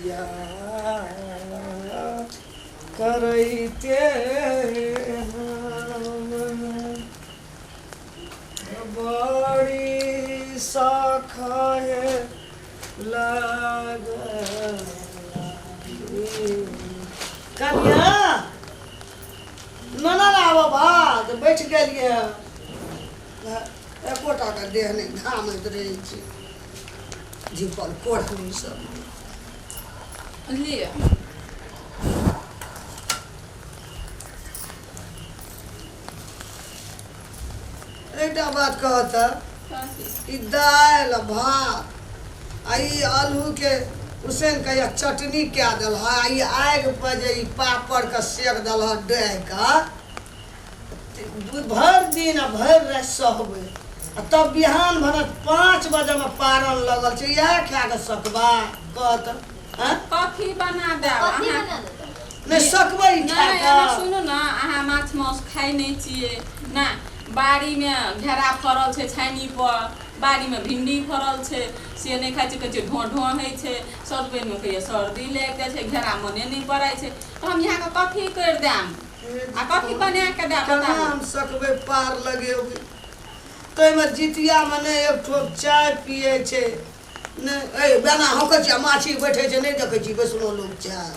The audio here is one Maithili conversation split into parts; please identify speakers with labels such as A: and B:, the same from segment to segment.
A: जितिया करैते बड़ी शाखा हे लागल कनिया नना आबऽ बात बैठ गेलियै एकोटा के देह नहि घामैत रहै छै झिपल कोढ़नी सब
B: लिअ
A: एकटा बात कहऽ तऽ ई दालि आ भात आ ई आलूके उसैन कऽ या चटनी कए देलह आ ई आगि पर जे ई पापड़के सेक देलह डाहि कऽ भरि दिन आ भरि राति सहबै आ तब बिहान भने 5 बजेमे पारन लगल छै इएह खा कऽ सकबा कह तऽ आँय?
B: कथी बना देब
C: कथी
B: अहाँ
C: बना देतै
A: नहि सकबै ई खा
B: नहि एना
A: कऽ
B: सुनू ने अहाँ माछ मांस खाइ नहि छियै ने बाड़ीमे घेरा फड़ल छै छानि पर बाड़ीमे भिंडी फड़ल छै से नहि खाइ छै कहै छै ढोँ ढोँ होइ छै सजमनिमे कहैए सर्दी लागि जाइ छै घेरा मने नहि पड़ै छै तऽ हम अहाँके कथी करि देब आ कथी बना कऽ देब
A: केना
B: बताबू
A: हम सकबै पार लगेबै ताहिमे जितियामे नहि एक ठोप चाय पियै छै नहि ए बेना हौकै छी आ माछी बैठै छै नहि देखै छी बैसलो लोक चाय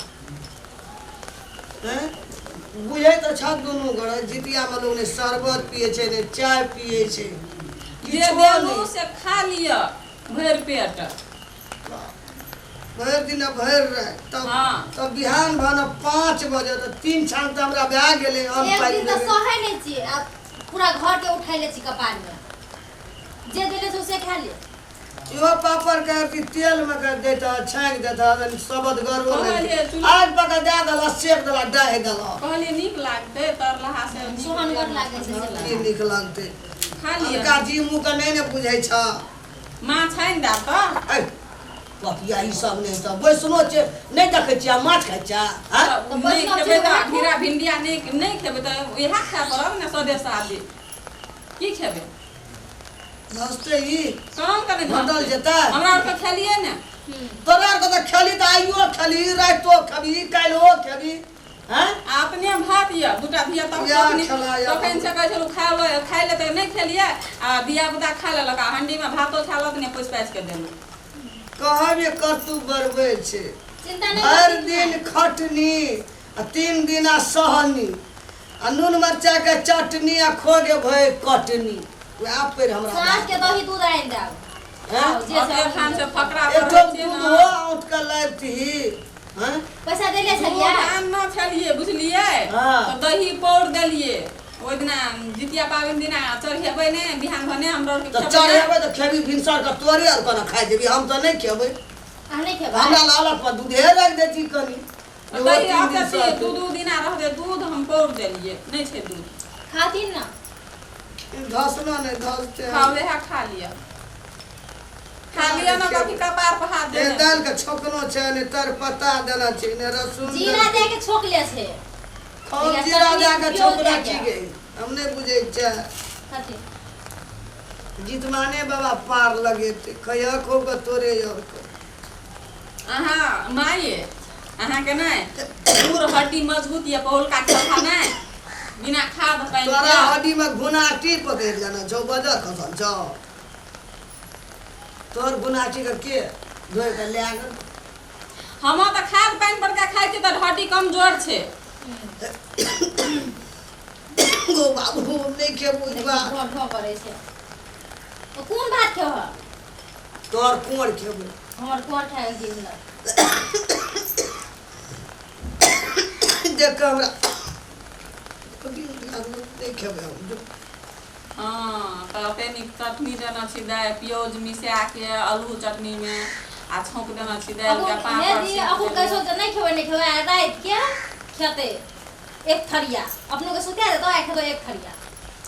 A: हैं बुझै तऽ छह दुनू गोरे जितियामे लोक नहि शरबत पियै छै नहि चाय पियै छै
B: जे
A: किछो
B: देलहुँ
A: नहि
B: से खा लिअ भरि पेट
A: भरि दिन आ भरि राति तब
B: हाँ।
A: तब बिहान भने 5 बजे तऽ 3 छान तऽ हमरा भए गेलै अन्न
C: एक
A: पानि
C: दिन तऽ
A: देबै।
C: सहै नहि छियै आ पूरा घर के उठाइ लै छी कपार में जे देले छै से खा ले
A: इहो पापड़ के अथी तेल में के देता छाँकि देता तनि सबद गरबो
B: कहलियै,
A: नहि
B: चूल्हा-
A: आगि पका दए देलक सेक देलक डाहि देलक
B: कहलियै नीक लागतै तरलाहा से नीक
C: सोहनगर लागै छै से
A: की नीक लगतै
B: खा लिअ
A: अनका जी मुँह के नहि ने बुझै छ
B: माछ आनि देब तऽ
A: ऐ पपिया ई सब नहि तऽ बैसनो छै नहि देखै छियै माछ खाइ छियै आँय?
B: तऽ नहि खेबै तऽ घेरा भिंडिया नहि नहि खेबै तऽ इएह खाय पड़त ने सदे सादी की खेबै
A: धसतै ई
B: काम कने
A: घटल जेतै
B: हमरा आरके खेलियै ने
A: तोरा आरके तऽ खेली तऽ आइयो खेली रातिो खेबी काल्हिओ खेबी हैं
B: आ अपने भात यऽ दूटा धिया पुता
A: इएह
B: तखन
A: खेला यऽ।
B: तखन से कहै छलहुँ खाय ले खाय ले तऽ नहि खेलियै आ धिया पुता खा लेलक आ हंडीमे भातो खा लेलक नहि पोछि पाछि कऽ देलहुँ
A: कहब जे करतू बरबै छै
C: चिंता नहि
A: भरि
C: करथिन
A: दिन खटनी आ 3 दिना सहनी आ नून मरचा के चटनी आ खोगे भय कटनी वएह पेड़ हमरा
C: साँझ के दही दूध आनि देब
A: हैं?
C: खाओ, जे
B: अपने
C: सब
B: खान से फकरा
A: एक
B: पढ़ै
A: ठोप
B: छियै
A: दूध
B: ने
A: हो औंट के लाबती हैं
C: पैसा देले
B: दूध
C: छलियै
B: आनने छलियै बुझलियै
A: हाँ।
B: तऽ दही पौर देलियै ओहि दिना जितिया पाबनि दिना चढ़ेबै ने बिहान भने हमरा आरके
A: तऽ
B: खेबै ने।
A: चढ़ेबै तऽ खेबी भिनसर के तोरे आर कोना खाइ जेबी हम तऽ नहि खेबै
C: अहाँ नहि खेबै
A: हमरा ला अलग पर दूधे राखि देती कनी
B: तऽ
A: ओहो
B: दही
A: 3 दिन
B: रहतै
A: सहतै।
B: दू दू दिना रहतै दूध हम पौर देलियै नहि छै दूध
C: खाथिन ने
A: धसना नहि धसते
B: खाउ वएह खा लिअ खा लिअ ने कथी कपार पर हाथ
A: ने
B: देने
A: दालि के छौंकनो छै ने तरपत्ता देना छै ने रसून
C: जीरा दे के छोक ले छै
A: हम
C: या
A: जीरा
C: चटनी
A: दए के
C: प्योज
A: छौंकना
C: दए के।
A: छी गे हम नहि बुझै छियै
C: खाथिन
A: जितमाने बाबा पार लगेतै खैया खूब के तोरे और के
B: अहाँ माये अहाँके नहि दूर हड्डी मजबूत यऽ पहुलका चोखा नहि बिना खाद पानि
A: तोरा
B: के
A: हड्डी में घुनाटी पकड़ि लेने छौ बजर खसल छौ तोहर घुनाटी के के धोइ के लए गेल
B: हम तऽ खाद पानि पर के खाइ छी तऽ हड्डी कमजोर छै
A: गो बाबू हम नहि खेबो ई बात
C: ढो ढो करै छै तऽ कोन भात खेबह
A: तोहर कुंवर खेबो
C: हमर कोर खाए के दिल
A: देख कऽ हमरा नहि खेबै हम
B: हँ तऽ ओते नीक चटनी देने छी दालि प्योज मिसाके आलू चटनीमे आ छौंक देने छी दालिके पापड़
C: जी अखन कहै छौ जे नहि खेबै नहि खेबै आ रातिके खेतै एक थरिया अपनो के सुता देतौ आ खेतौ एक थरिया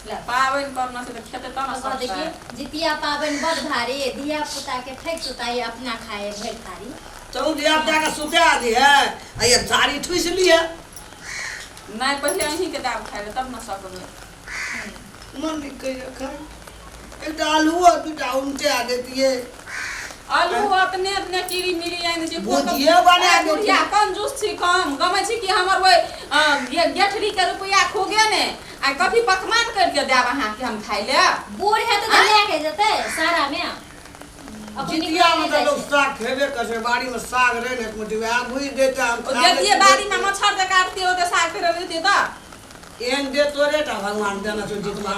B: ले पाबनि करना छै तऽ खेतै तब ने
C: तऽ
B: सब
C: देखिए जितिया पाबनि बड़ भारी धिया पुता के ठकि सुताई अपना खाए भरि थारी
A: तू धिया पुता के सुता दिहे आ एक थारी ठुसि लिहे
B: नहि पहिले अहीँके दाब खाइ ले तब ने सकबै
A: मन नहि कहिया खाइ एकटा आलूओ दूटा उनटा देतियै
B: आलू अपने अपने कीड़ी मिरी आनि छै
A: भुजिये बना
B: ए,
A: देती।
B: बुढ़िया कंजूस छी कम गमै छी कि हमर ओहि गेठरी के रुपया खुगे ने आ कथी पकवान करके देब अहाँके हम खाइ ले।
C: बूढ़ हेतै तऽ लए के जेतै सारा मे अपन
A: जितिया
C: निकलि
A: में तऽ
C: जाइ
A: लोग
C: छै।
A: साग खेबे करै छै, बाड़ी में साग रहे ने एक मुट्ठी वएह भुजि देतै, हम
B: ओ
A: खा
B: जतिये
A: लेतियै।
B: बाड़ी में मच्छर जे काटतियै ओते साग फेर देतियै तऽ
A: एहन दे तोरे टा भगवान देने छौ जितमा।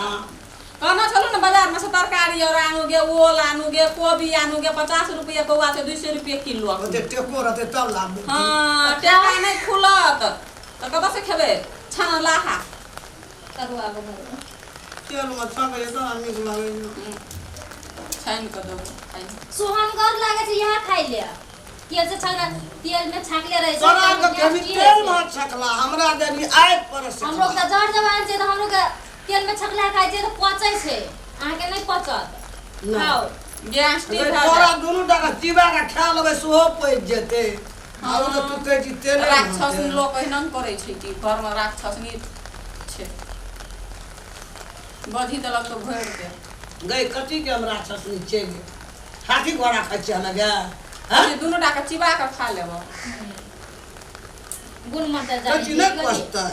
B: कहने छलहुँ ने बाजार में से तरकारी और आनू गे, ओल आनू गे, कोबी आनू गे, 50 रुपये पौआ छै, 200 रुपये किलो।
A: ओते टेको रहतै तब लाबबै।
B: हँ, टेका नहि खुलत तऽ कतऽ से खेबै छानलाहा?
C: तरुआ बगल
A: तेल में छकै तऽ नीक लागै छै।
B: छानि कऽ देबो खाइ।
C: सोहनगर लागै छै इएह खाइ ले, तेल से छाकला, तेल में छाकले रहै छै।
A: तोरा
C: तऽ
A: के कभी
C: टेस्टी
A: तेल
C: होइ छै।
A: में छकला हमरा देली आगि पर से।
C: हमरो के जर जवान छै तऽ हमरो के तेल में छकला खाइ छै तऽ पचै छै, अहाँके नहि पचत।
A: नहि।
C: खाउ।
B: गैस्ट्रिक भए
A: तोरा
B: जायत।
A: दुनू टाका चिबा के खा लेबै सेहो पचि जेतै। आ ओ तऽ तू कहै छी तेले मे
B: राक्षस
A: हेतै।
B: लोक एहिना करै छै कि घरमे राक्षसनी छै, बधी देलक तऽ भरि दे।
A: गै, कथी के हम राक्षसनी छियै गे? हाथी घोड़ा खाइ छियै हमे गे? हँ?
B: दुनू टाके चिबा कऽ खा लेबऽ।
C: गुण मंत्र जानै
A: कथी
C: छी
A: नहि
C: कथी?
A: पचतै।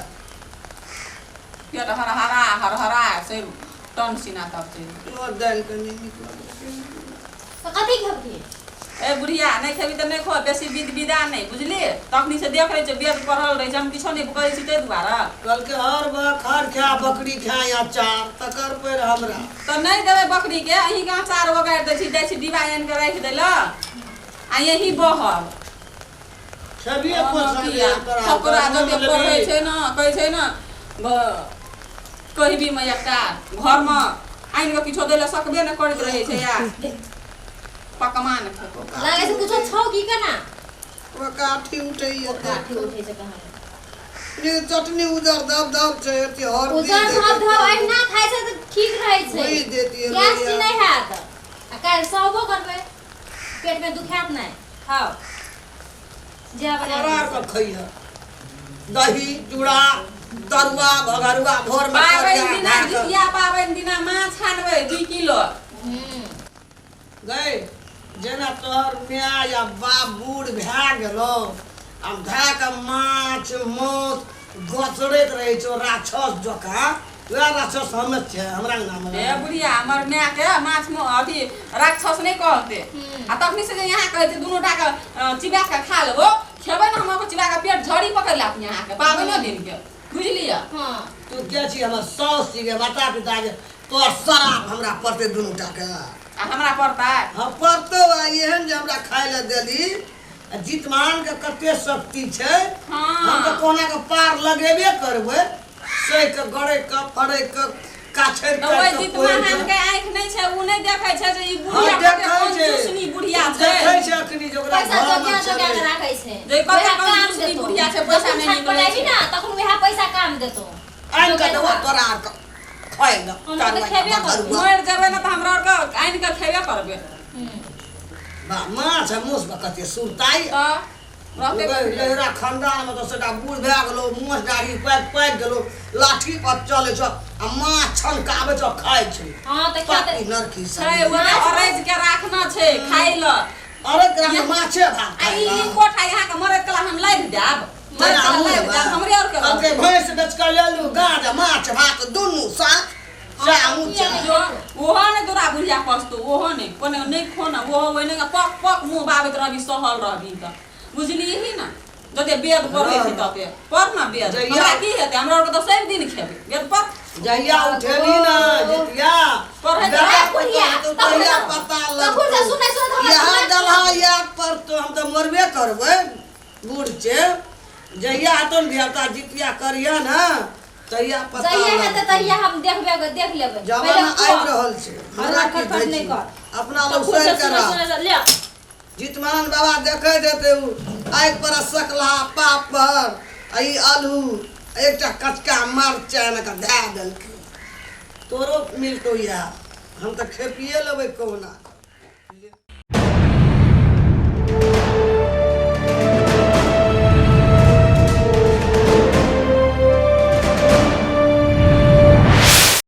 B: पेट हरहरा हरहरा से टन सीना तब चलि।
A: तोहर दालि के नहि नीक लगै छै।
C: तऽ कथी खेबही?
B: ए बुढ़िया, नहि खेबी तऽ नहि खो, बेसी विध विदा नहि, बुझलियै? तखनी से देख रहै छै, वेद पढ़ल रहै छै, हम किछो नहि करै छी ताहि दुआरे।
A: कहलकै हर बखर खा, बकरी खा अचार तकर पैर हमरा।
B: तऽ नहि देबै बकरीके, अहीँके अचार ओगारि दै छी, जाइ छी डिब्बा आनि कऽ राखि दै लए आ यही बहब।
A: खेबिए पोसलिए तोरा।
B: ठकुरा जते पढ़ै छै ने, कहै छै ने कहबीमे एकटा घरमे आनि कऽ किछो दै लए सकबे नहि करैत रहै छै आ पकवान खेतौ।
C: लागै छै कुछो छौ की केना?
A: ओ काठी उठैया।
C: काठी उठै छै कहाँ?
A: ये चटनी उजर धब धब छै, एते हरदी
C: उजर
A: दै
C: धब
A: छै।
C: धब अहिना खाइ छै तऽ ठीक रहै छै।
A: भुजि देतियै
C: गैस
A: लोहिया।
C: नहि हैत आ काल्हि सहबो करबै, पेटमे दुखायत नहि। खाउ जे बना।
A: तोरा के खैह दही चूड़ा तरुआ भगरुआ भोर में
B: पाबनि
A: करिया
B: दिना
A: भए कऽ।
B: जितिया पाबनि दिना माछ आनबै 2 किलो।
A: गै, जेना तोहर माय या बाप बूढ़ भए गेलो आ भए कऽ माछ मांस गचड़ैत रहै छौ राक्षस जकाँ, वएह राक्षस हमे छियै हमरा अंगनामे।
B: ए बुढ़िया, हमर माय के माछ अथी राक्षस नहि कहते। आ तखनी से जे यहाँ कहै छै दुनू टा के चिबा के खा लेबो, खेबै ने हमर चिबा के पेट झड़ी पकड़ लात यहाँ के पाबनियो दिन के, बुझलियै?
C: हँ।
A: तू के छी? हमर साउस छी गे, माता पिता के तोहर शराब हमरा पड़तै दुनू टा के।
B: आ हमरा पड़तै?
A: हाँ पड़तौ। आ एहन जे हमरा खाय लए देली आ जितमान के कते शक्ति छै। हम तऽ कोना के पार लगेबे करबै, सहि के गड़ै के फड़ै के काछरि
B: तऽ ओहि
A: काटि के
B: जित
A: पोरि
B: महान
A: के।
B: के आँखि नहि छै, ओ नहि देखै छै जे ई
A: हाँ
B: बुढ़िया कते
A: देखै छै।
B: कंजूसनी बुढ़िया छै।
A: देखै छै अखनी जे ओकरा
C: पैसा
A: घरमे
C: जोगा जोगा के
A: छलै।
C: राखै छै।
B: जे कते
C: वएह काम
B: कंजूसनी
C: देतौ।
B: बुढ़िया छै, पैसा
C: जखन
B: नहि
C: छठ
B: निकलै
C: पड़ेबही
B: छै।
C: ने तखन वएह पैसा काम देतौ।
A: आनि कऽ देबो तोरा आर के खाय लए।
C: हम तऽ खेबे करबै।
B: मरि जेबै ने तऽ हमरा आरके आनि कऽ खेबे करबै।
A: बा माछ आ माँस मे कते सुरताइ।
B: तऽ रहतै
A: गै, लहरा खानदान मे तऽ सबटा बूढ़ भए गेलो, मोछ दाढ़ी पाकि पाकि गेलो, लाठी पर चलै छौ आ माछ छनकाबै छौ, खाइ छै।
C: हँ तऽ खेतै।
A: पापी नरकी सब।
B: छै ओते अरैज के राखना छै खाय लए।
A: अरे ग्राम माछे भात
B: आ ई
A: खाइ
B: ई कोठा यहाँ के मरैत कला हम लादि देब, मरैत कला लादि देब हमरे आर के।
A: कहलकै भैंस बेच कऽ लेलू गाँज आ माछ भात दुनू साथ से हमहूँ चाही।
B: जो ओहो नहि तोरा बुढ़िया पचतौ, ओहो नहि कोने नहि खो ने, ओहो ओहिने पक पक मुँह बाबैत रहबी, सहल रहबी तऽ बुझलिही ने। जते वेद पढ़ै छी तते पढ़ ने वेद।
A: जहिया-
B: हमरा की हेतै? हमरा आरके तऽ सब दिन खेबै वेद पढ़।
A: जहिया उठेली ने जितिया
B: पढ़ै
A: बेटा
B: तऽ
C: बुढ़िया,
A: पुतोह हेतौ तहिया पता
C: तखन से
A: लगतौ।
C: सुनै सुनै हमरा
A: इएह
C: दिमाग
A: दलहा याद पड़तौ, हम तऽ मरबे करबै बूढ़ छै। जहिया हेतौ ने धियापुता जितिया करिहे ने तहिया पता
C: जहिया हेतै
A: लगतौ।
C: तहिया हम देखबे, देख लेबै।
A: जमाना
C: पहिले
A: आबि
C: कह।
A: रहल छै, हमरा
C: हमरा
A: की
C: खटखट
A: दै
C: नहि
A: छी?
C: कर।
A: अपना लोग
C: तखन से
A: सहि के
C: सुनै
A: रह।
C: सुनै से ले।
A: जितमान बाबा देखैत हेतै उ आगि पर सकलहा पापड़ आ ई आलू आ एकटा कचका मरचाइ एना कऽ धए देलकै। तोरो मिलतौ इएह, हम तऽ खेपिए लेबै कहुना।